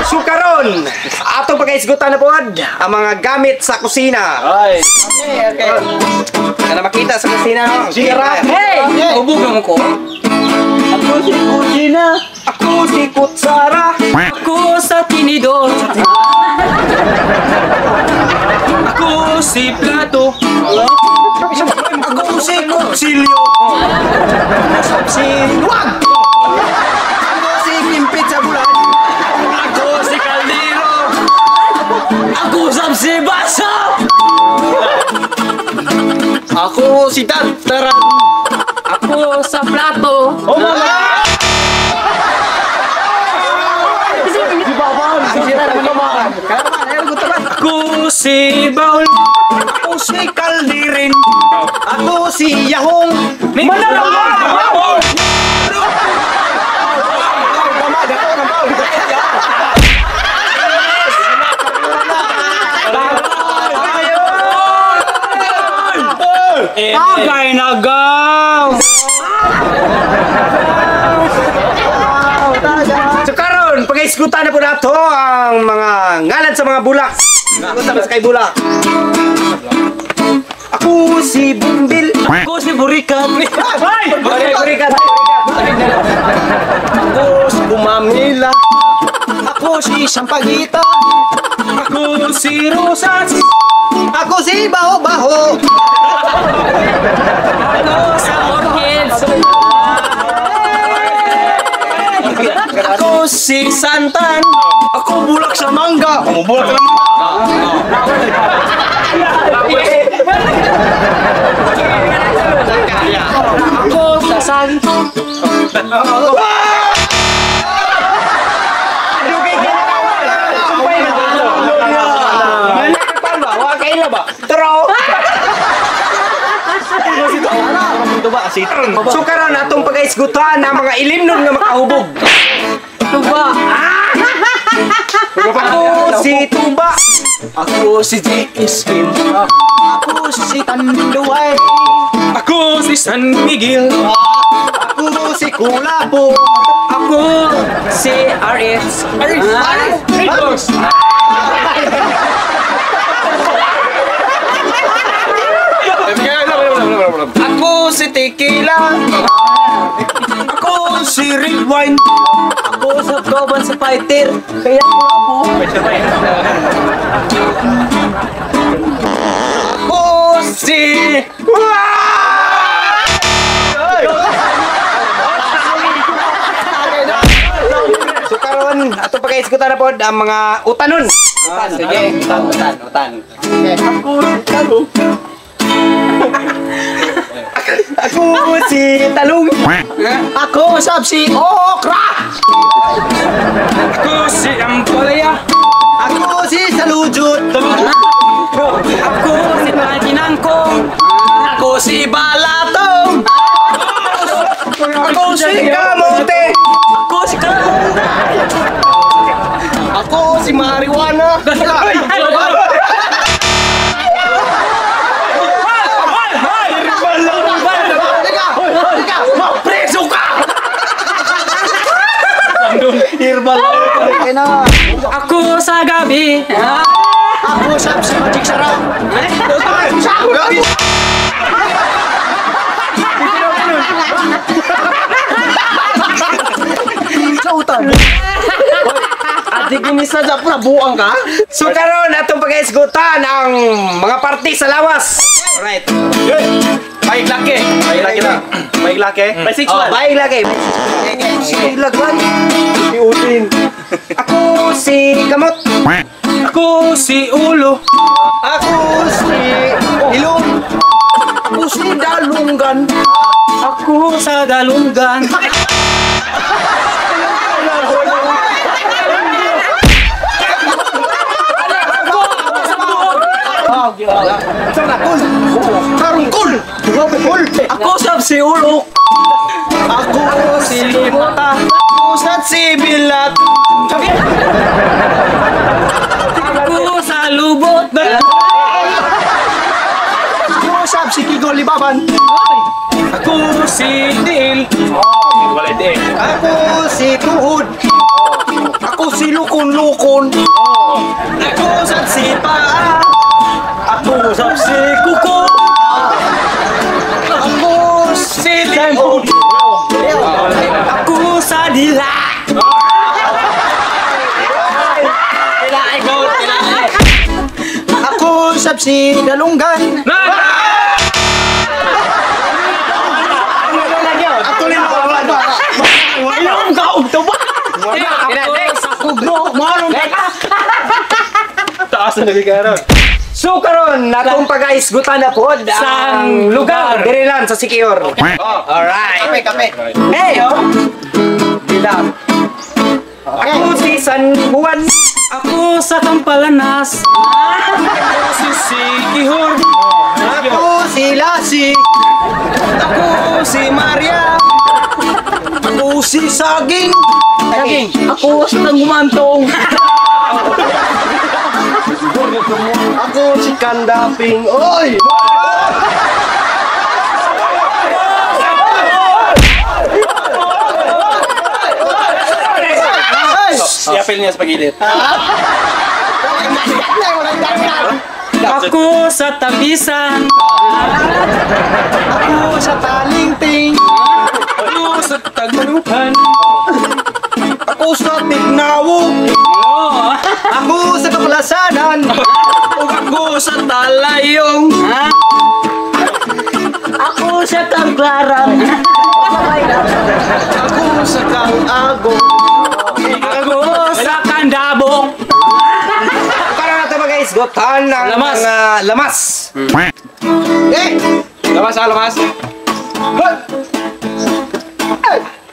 So karon, atong pagahisgutan na pod ang mga gamit sa kusina. Ay. Okay. Kana makita sa kusina, no? Sira. Hey! Ubog mo ko. Ako si Kusina. Ako si Kutsara. Ako sa tinidor. Ako si Plato. Ako si Kutsilyo. Si Luwag. Ako si Kimpit sa bulan. Ako si Caldero. Ako sab si Baso. Ako si Tantaran. Ako sa plato. Oh my God! Ako si Baul. Ako si Kaldirin. Ako si Yahong. Manarang! Tagay nagaw! So karon, pagahisgutan na po nato ang mga ngalan sa mga bulak. Gusto ba sa kay bulak? Ako si Bumbil. Ako si Burikan. Ay! Burikat, burikat. Ako si Bumamila. Ako si Sampaguita. Ako si Rosas. Ako si Baho Baho. Ako sa orchids. Ako si Santan. Ako bulak sa mangga. Ako bulak sa mangga. Ako sa saging. So karon atong pagahisgutan ang mga ilimnon nga makahubog. Tuba. Ako si Tuba. Ako si GSM. Ako si Tanduay. Ako si San Miguel. Ako si Kulapo. Ako si RS. RS. Ako si Tequila. Ako si Red Wine. Ako sa Goban sa fighter. Kaya ako. Ako si... So karon atong pagahisgutan na pod ang mga utanon. Sige. Utan, utan, utan. Ako si Talong. Ako si Talong. Ako sab si Okra. Ako si Ampalaya. Ako si Salujut. Ako si Taginangkong. Ako si Balatong. Ako si Kamote. Ako si Kalong. Ako si Marijuana. Preso ka! Herbal. Ako sa gabi. Ako sab si Magic Sarap. Sa utan. Adi ginisa sa buang ka? So karon atong pagahisgutan ang mga parte sa lawas. Alright. Baik laki. Baik laki na. Baik laki. Bisexual. Baik lagi. Lagwan. Ako si Kamot. Ako si Ulo. Ako si Ilong. Ako si Dalunggan. Ako sa Dalunggan. Karungkol. Ako sab si Ulok. Ako si Limota. Ako sa si Bilat. Ako sa lubot. Ako sab si Kigo Libaban. Ako si Diil. Ako si Tuhod. Ako Ako si Lukon-Lukon. Ako sa si Paa. Ako sa si Kuko. Ako si Leon. Ako sa Dila. Ako sa si Dalunggan. Ilong ka og tuba. Kugno, manong Taas na lagi karon. So karon natong pagaisgutan na pod ang Sang lugar lugar. diri lang sa Siquijor. Alright. Kape, kape. Hey, oh. Bilang. Ako si San Juan. Ako sa Kampalanas. Ako si Siquijor. Ako si Lassie. Ako si Maria. Ako si Saging. Ako sa Tangumantong. Ako si Kandaping. Oy! Iapil niya sa pagilid. Ako sa Tabisan. Ako sa Talingting. Ako sa Tagmanukan. Ako sa Tignawo. Ako sa Kaplasanan. Ug ako sa Talayong. Ako sa Taglaran. Ako sa Kangago. Ako sa Kandabong. Para nato pagaisgutan ang Lamas. mga lamas. Eh! Lamas ah, lamas.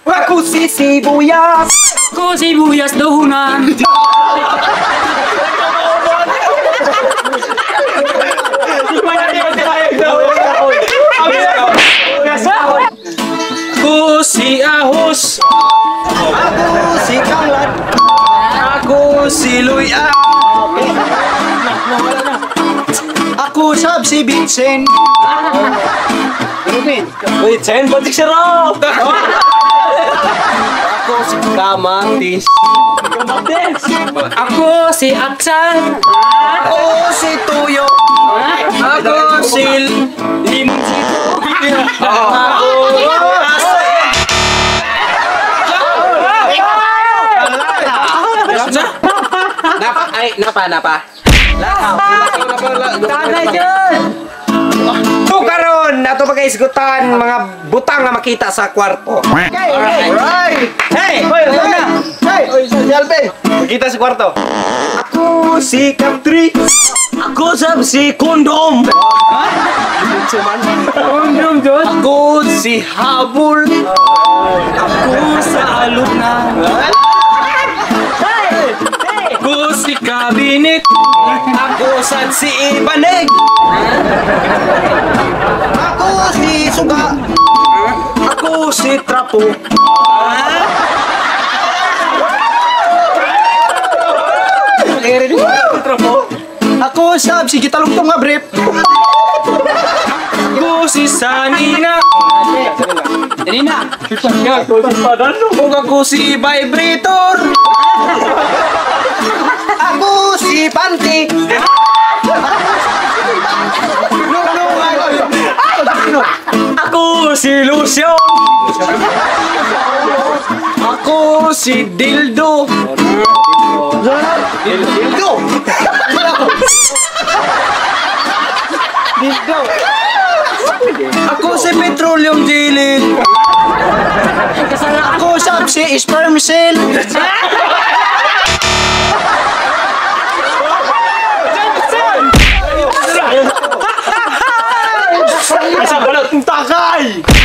Ako si Sibuyas. Ako si Buyas Dohunan. Ako si Ahos. Ako si Kanglad. Ako si Luya. Ako sab si Vincent. Wait, sen, batik sarap! Ako si Kamatis. Ako si Aksan. Ako si Tuyo. Ako si Limoncito. Ako si Asa. Napa, ay, napa, napa. Tagay dyan. So karon nato pagaisgutan mga butang nga makita sa kwarto. Alright! Hey! Hoy, hoy na! Hey! Oy, si Alpe! Kita sa kwarto. Ako si Capri. Ako sab si Kondom. Kondom dyan. Ako si Habul. Ako sa Aluna. Ako si Cabinet. Ako sad si Ibanig. Ako si Suga. Ako si Trapo. Ako sab si Gitalugtong nga brief. Ako si Sanina. Nina. Ug ako si Vibrator. Ako si Panty. Ako si Lucion. Ako si Dildo. Dildo. Dildo. Ako si Petroleum Jelly. Ako sab si Sperm Cell. Takay!